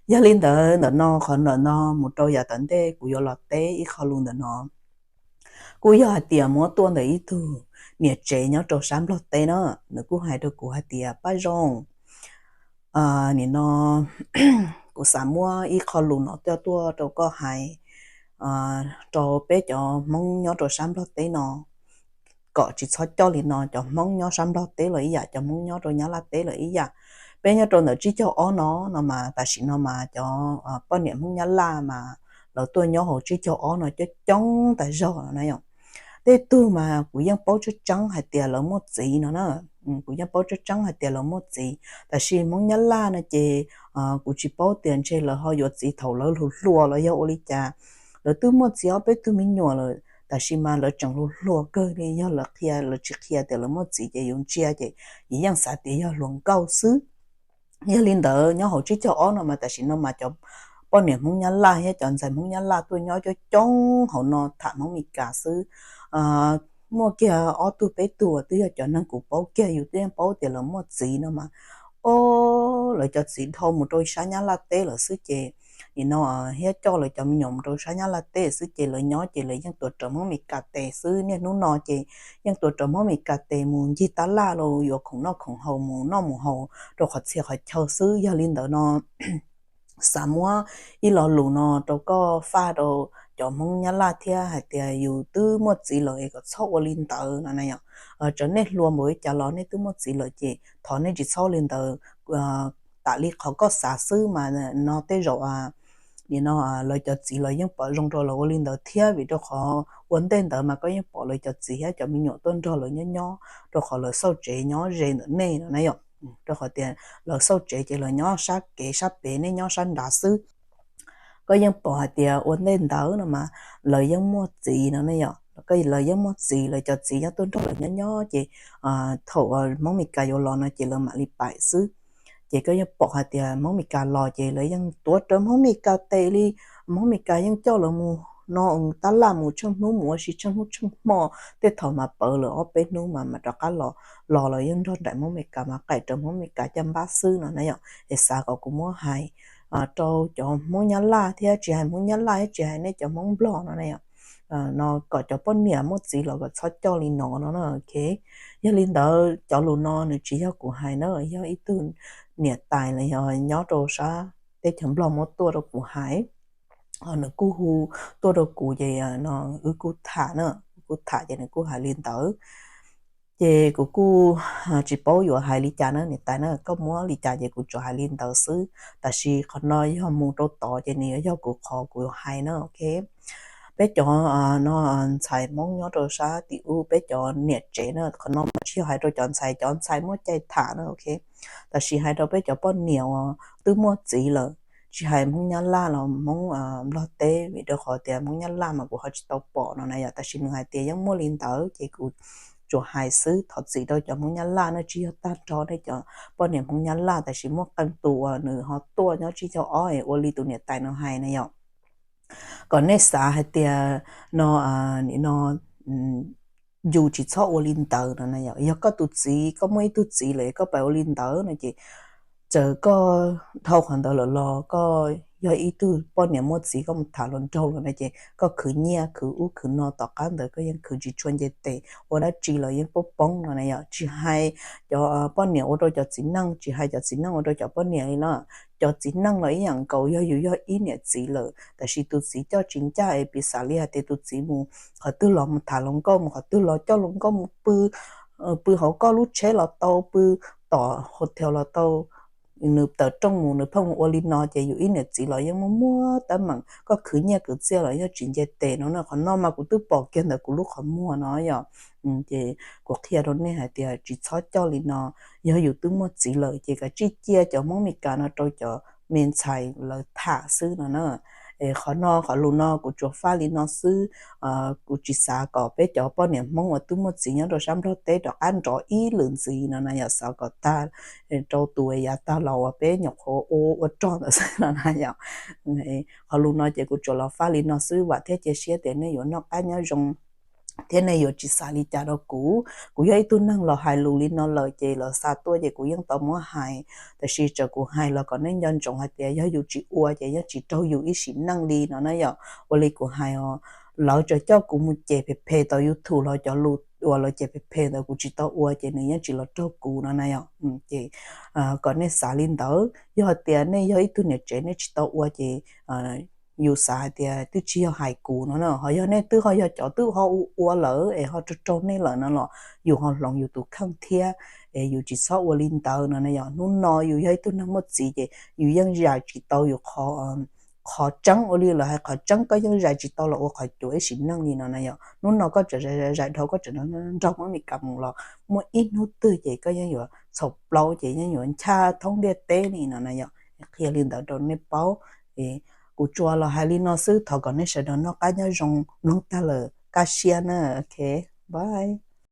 Yog li ntawd ntawm no, qhov ntawm no mus rau yav tom ntej kuv yuav los teb ib qho lus ntawm no, kuj yog hais tias muab tuaj ntawm ib tug niam tsev nyob rau sab Nplog teb na. Nws kuj hais rau kuv hais tias, Paj Zoo, nim no kuv xav muab ib qho lus no coj tuaj rau koj hais rau peb cov Hmoob nyob rau sab Nplog teb no, kom tsis txhob coj li no, cov Hmoob nyob sab Nplog teb los ib yam, cov Hmoob nyob rau Nyab Laj teb los ib yam. Peb nyob rau ntawm tsib caug ob no no mas tam sim no mas cov poj niam Hmoob Nyab Laj mas lawv tuaj nyob hauv tsib caug ob no coob coob tas zog no na yom. Tej tug mas kuv yeej paub tseeb tseeb hais tias lawv muaj txiv no na, kuv yeej paub tseeb tseeb hais tias lawv muaj txiv. Tab sis Hmoob Nyab Laj no ces kuv tsis paub tias ntshe lawv ho yuav txiv thaum lawv hluas hluas los yog ua li cas. Lawv twb muaj txiv ob peb tug me nyuam lawm, tab sis mas lawv tseem hluas hluas kawg li, yog lawv qhia, lawv tsis qhia tias lawv muaj txiv ces yus ntsia ces yus yeej xav tias yog hluas nkauj xwb. Yog li ntawd nyob hauv tsib caug ob no mas tam sim no mas cov poj niam Hmoob Nyab Laj thiab cov ntxhais Hmoob Nyab Laj tuaj nyob coob coob hauv no tham Hmoob Mes Kas xwb. Muaj kiag ob tug peb tug twb yog cov neeg kuv paub kiag, yus twb yeej paub tias lawv muaj txiv no mas, o, lawv cov txiv dhau mus rau sab Nyab Laj teb lawm xwb ces, nim no thiab coj lawv cov me nyuam mus rau sab Nyab Laj teb xwb ces lawv nyob ces lawv yeej tuav rawv Hmoob Mes Kas tes xwb. Niaj hnub no ces yeej tuav rawv Hmoob Mes Kas tes mus ncig tab laj los yuav khoom noj khoom haus, mus noj mus haus rau qhov txhia qhov chaw xwb. Yog li ntawd no xav muab ib lo lus no rau koj faj rau cov Hmoob Nyab Laj thiab hais tias yus twb muaj txiv lawm es kom txhob ua li ntawd no na yom. Txawm nej hluas npaum li cas los nej twb muaj txiv lawm ces thov nej tsis txhob ua li ntawd. Tam li qhov koj xav xwb mas no tej zaum nim no lawv cov txiv los yeej pom zoo rau lawv ua li ntawd thiab, vim rau qhov ua ntej ntawd mas koj yeej pom lawv cov txiv thiab cov me nyuam tuaj nrog lawv nyob nyob, rau qhov lawv xauj tsev nyob ze ntawm nej no na yom. Rau qhov tias lawv xauj tsev ces lawv nyob sab kev sab pem, nej nyob sab nrad xwb. Koj yeej pom hais tias ua ntej ntawd no mas lawv yeej muaj txiv no ne yom. Lawv yeej muaj txiv, lawv cov txiv nyob tuaj nrog lawv nyob nyob ces thaum Hmoob Mes Kas yuav los no ces lawv mam li paim xwb. Ces koj yeej pom hais tias Hmoob Mes Kas los ces lawv yeej tuav rawv Hmoob Mes Kas tes li. Hmoob Mes Kas yeej coj lawv mus no tab laj mus tsheej hnub, mus ua si tsheej hnub tsheej hmo. Tej thaum mas pawv lawm ob peb hnub mas mam rov qab los, los lawv yeej nrog nraim Hmoob Mes Kas mas qaim rawv Hmoob Mes Kas caj npab xwb no na yom. Es xav kom kuv muab hais rau cov Hmoob Nyab Laj thiab tsis hais Hmoob Nyab Laj thiab tsis hais nej cov Hmoob Nplog no na yom, no kom cov poj niam muaj txiv los kom txhob coj li no no na, ok. Yog li ntawd cov lus no nws tsis yog kuv hais na, yog ib tug niam tais los yog nyob rau sab teb chaws Nplog muab tuaj rau kuv hais. Nws kuj hu tuaj rau kuv ces no wb kuj tham na, wb kuj tham ces nws kuj hais li ntawd. Ces kuv kuj tsis paub yuav hais li cas na niam tais na, koj muab li cas ces kuv tsuas hais li ntawd xwb. Tab sis qhov no yog mus rau tod ces nws yuav yog kuv qhov kuv yuav hais na, ok. Peb cov no ntxhais Hmoob nyob rau sab tim ub, peb cov niam tsev na, qhov no mas tsis yog hais rau cov ntxhais, cov ntxhais muaj cai tham na, ok. Tab sis hais rau peb cov poj niam uas twb muaj txiv lawm, tsis hais Hmoob Nyab Laj los Hmoob Nplog teb, vim rau qhov tias Hmoob Nyab Laj mas kuv ho tsis tau pom no na yom, tab sis nws hais tias yeej muaj li ntawd ces kuv tsuas hais xwb. Thov txim rau cov Hmoob Nyab Laj na, tsis yog tag nrho nej cov poj niam Hmoob Nyab Laj, tab sis muaj qee tus uas nws ho tuaj nyob tsib caug ob es ua li tus niam tais no hais na yom. Kom nej xav hais tias no, nim no yus tsis txhob ua li ntawd no na yom. Yog koj tus txiv, koj muaj ib tug txiv lawm koj pais ua li ntawd no ces txawm koj dhau qhov ntawd lawm los koj yog ib tug poj niam muaj txiv koj mus tham hluas nraug lawm no ces koj khwv nyiaj khwv ub khwv no tom qab ntawd koj yeej khwv tsis tshua nce tes, ua dab tsi los yeej poob poob no na yom. Tsis hais cov poj niam ua rau cov txiv neej, tsis hais cov txiv neej ua rau cov poj niam li na. Cov txiv neej los ib yam nkaus, yog yus yog ib niam txiv lawm tab sis tus txiv coj tsis ncaj es piv xam li hais tias tus txiv mus qhov twg los mus tham hluas nkauj, mus qhov twg los coj hluas nkauj mus pw, pw hauv koj lub tsheb los tau, pw tom hotel los tau, nws tawm rooj mus nws pheej mus ua li no ces yus ib niam txiv los yeej muaj muaj teeb meem, koj khwv nyiaj khwv txiaj los yeej tsis nce tes no na. Qhov no mas kuv twb pom kiag ntawm kuv lub qhov muag no yom. Ces kuv qhia rau nej hais tias tsis txhob coj li no. Yog yus twb muaj txiv lawm ces kav tsij cia cov Hmoob Mes Kas no rau cov me ntxhais lawv tham xwb no na. Es qhov no qhov lus no kuv tsuas faj li no xwb. Kuv tsis xav kom peb cov poj niam Hmoob uas twb muaj txiv nyob rau sab Nplog teb rov qab nrov ib lwm ntxiv no na yom, xav kom tag rau tus yav tag los uas peb nyuam qhuav ua ua rog ntawd xwb no na yom. Qhov lus no ces kuv tsuas los faj li no xwb, vam thiab cia siab tias nej yuav noj qab nyob zoo. thiab nej yuav tsis xav li cas rau kuv. Kuv yog ib tug neeg los hais lus li no lawm ces los xa tuaj ces kuv yeej tau muab hais, tab sis txawm kuv hais los kom nej nco ntsoov hais tias yog yus tsis ua ces yeej tsis raug yus ib sim neej li no na yom. Ua li kuv hais os, lawv txawm coj kuv mus cem phem phem tau YouTube los cov lus uas lawv cem phem phem ntawd kuv tsis tau ua ces nws yeej tsis los raug kuv no na yom. Ces kom nej xav li ntawd, yog hais tias nej yog ib tug niam tsev nej tsis tau ua ces yus xav hais tias twb tsis yog hais kuv no na, ho yog nej twb ho yog cov twb ho ua ua lawm es ho raug raug nej lawm no los yus ho hloov yus tus kheej thiab, es yus tsis txhob ua li ntawd no na yom. Hnub no yus yog ib tug neeg muaj txiv ces yus yeej zais tsis tau yus qhov tseeb, ua li lawv hais qhov tseeb koj yeej zais tsis tau los ua qhov cuav ib sim neej li no na yom. Hnub no koj tseem zais zais dhau koj tseem nrog Mab Mis Kas mus los muaj ib hnub twg ces koj yeej yuav txhaum plaub ces yeej yuav ncha thoob ntiaj teb li no na yom. Qhia li ntawd rau nej paub. Kuv tsuas los hais li no xwb, thov kom nej sawv daws noj qab nyob zoo, mloog tag lawm kaj siab na. Ok, bye.